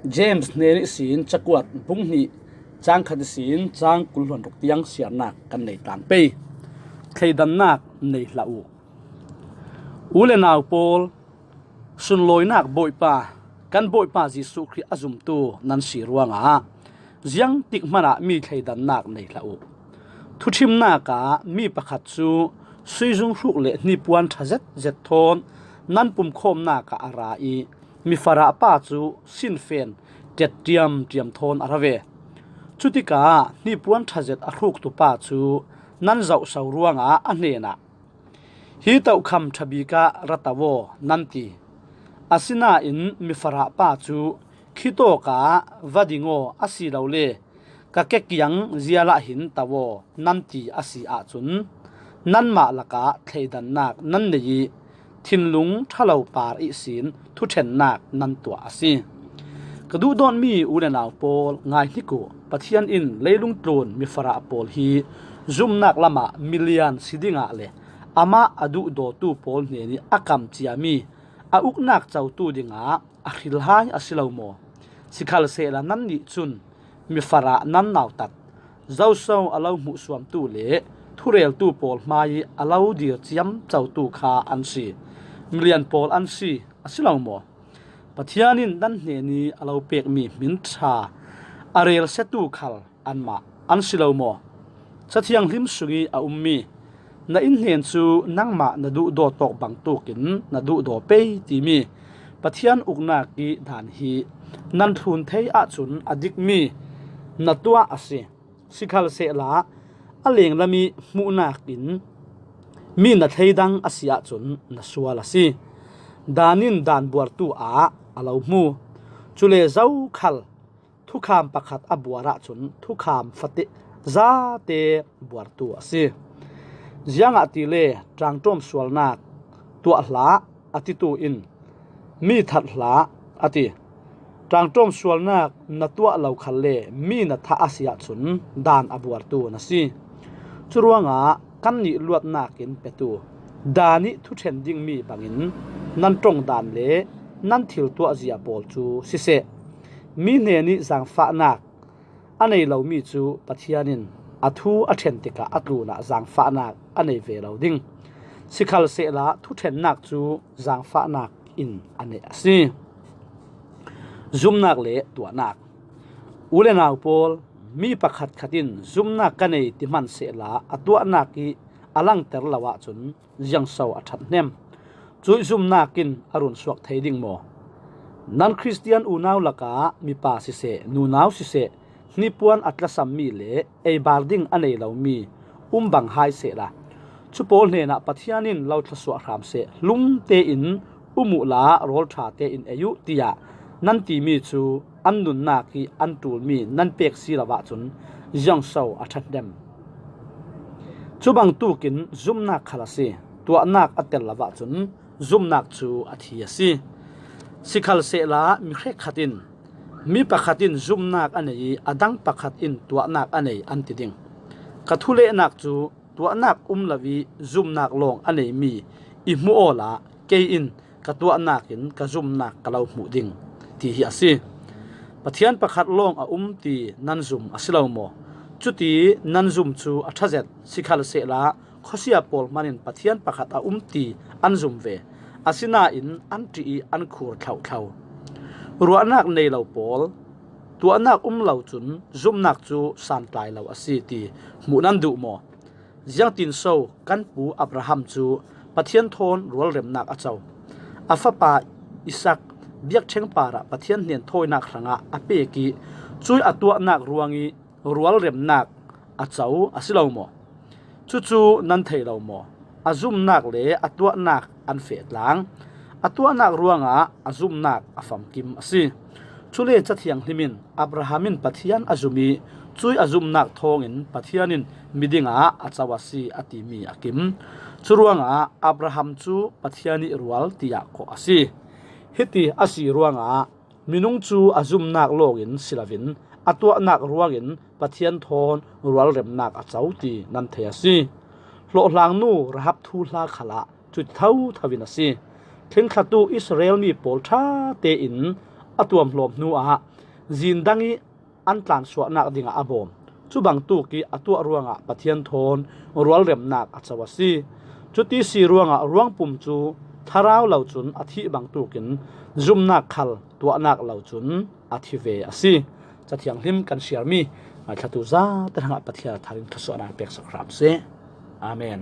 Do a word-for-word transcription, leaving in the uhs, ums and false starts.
James hnen ihsin cakuat bung hnih cang khat ihsin cang kul hluan ruk tiang siarnak kan nei tlang pei. Thleidannak nei hlah uh. U le nau pawl, sunlawinak Bawipa, kan Bawipa Jesuh Khrih a zumtu nan si ruangah ziangtik hmanah mi thleidannak nei hlah uh. Thuṭhimnak ah mi pakhat cu suizung hruk le hnipuan ṭha zetzet thawn nan pumkhawmnak ah a ra ih, mifarah pa cu sinfen ṭet ṭiamṭiam thawn a ra ve. Cutikah hnipuan ṭha zet a hruktu pa cu nan zohso ruangah a hnenah, "Hi tokham ṭha bik ah ra to aw," nan ti. Asinain mifarah pa cu, "Khitawk ah va ding aw, asilole ka kekiang zial ah hin to aw," nan ti a si ahcun, nanmah lakah thleidannak nan nei ih, thinlung ṭhalo par ihsin thuṭhennak nan tuah a si. Ka duhdawtmi u le nau pawl, ngai hnik uh. Pathian in leilung tlun mifarah pawl hi zumnak lamah milian si dingah le amah a duhdawtu pawl hnenih a kam ciami a uknak cotu dingah a hrilhai a si lo maw? Sikhalsehla nannih cun mifarah nan nautat, zoso a lo hmuhsuamtu le thureltu pawl hmai ih a lo dir ciamcotu kha an si. Milian pawl an si, a si lo maw? Pathian in nan hnenih a lo pekmi hmin ṭha a relsiatu khal anmah an si lo maw? Cathianghlim sungih a ummi na innhnen cu nangmah na duhdaw tawk bangtukin na duhdaw pei timi Pathian uknak ih dan hi nan thlun thei ahcun a dikmi na tuah a si. Sikhalsehla a lenglam ih hmuhnak in mi na thleidang a si ahcun na sual a si. Dan in dan buartu ah a lo hmu. Cule zokhal thukham pakhat a buar ahcun thukham fate zate buartu a si. Ziangahtile ṭangṭawm sualnak tuah hlah a titu in mi that hlah a ti. Ṭangṭawm sualnak na tuah lo khalle mi na thah a si ahcun dan a buartu na si. Curuangah kannih luatnak in petu dan ih thuṭhen dingmi bangin nan ṭongdan le nan thil tuahzia pawl cu siseh, mi hnenih zaangfahnak a nei lomi cu Pathian in a thu a ṭhen tikah a tlunah zaangfahnak a nei ve lo ding. Sikhalsehla thuṭhennak cu zaangfahnak in a neih a si. Zumnak le tuahnak. U le nau pawl, mi pakhatkhat in zumnak ka nei ti hmansehla a tuahnak ih a langter lo ahcun ziangso a ṭhathnem? Cuih zumnak in a run suak thei ding maw? Nan Khristian unau lakah mipa siseh, nunau siseh, hnipuan a tlasammi le eibar ding a nei lomi um bang hai sehla, cu pawl hnenah Pathian in lo thlawsuah hram seh, hlum tein um uhla rawl ṭha tein ei uh, tiah nan timi cu an nunnak ih an ṭulmi nan pek si lo ahcun ziangso a ṭhathnem? Cu bangtukin zumnak khal a si. Tuahnak a tel lo ahcun zumnak cu a thi a si. Sikhalsehla mi hrekkhat in mi pakhat in zumnak a nei ih a dang pakhat in tuahnak a nei an ti ding. Ka thulehnak cu tuahnak um lo ih zumnak lawng a neimi i hmuh awla kei in ka tuahnak in ka zumnak ka lo hmuh ding, ti hi a si. Pathian pakhat lawng a um ti nan zum a si lo maw? Cuti nan zum cu a ṭha zet. Sikhalsehla khuasia pawl hman in Pathian pakhat a um ti an zum ve. Asinain an ṭih ih an khur thlauhthlo. Ruahnak nei lo pawl, tuahnak um lo cun zumnak cu santlai lo a si ti hmuh nan duh maw? Ziangtinso kan pu Abraham cu Pathian thawn rualremnak a co. A fapa Isak biakṭheng parah Pathian hnen thawinak hrangah a pek ih cuih a tuahnak ruangih rualremnak a co a si lo maw? Cucu nan thei lo maw? A zumnak le a tuahnak an feh tlang. A tuahnak ruangah a zumnak a famkim a si. Cule Cathianghlim in Abraham in Pathian a zum ih cuih a zumnak thawngin Pathian in miding ah a co a si a timi a kim. Curuangah Abraham cu Pathian ih rual tiah kawh a si. Hiti a si ruangah minung cu a zumnak lawngin si loin a tuahnak ruangin Pathian thawn rualremnak a co ti nan thei a si. Hlawhhlangnu Rahab thuhla khalah cuti thotho in a si. Thlingthlatu Israel mi pawl ṭha tein a tuamhlawm hnuah zindang ih an tlansuahnak dingah a bawm. Cubangtuk ih a tuah ruangah Pathian thawn rualremnak a co a si. Cuti si ruangah ruangpum cu thlarau lo cun a thih bangtukin zumnak khal tuahnak lo cun a thi ve a si. Ca Thianghlim kan siarmi ngaithlatu zate hrangah Pathian tharin thluasuahnak peksak hram seh. Amen.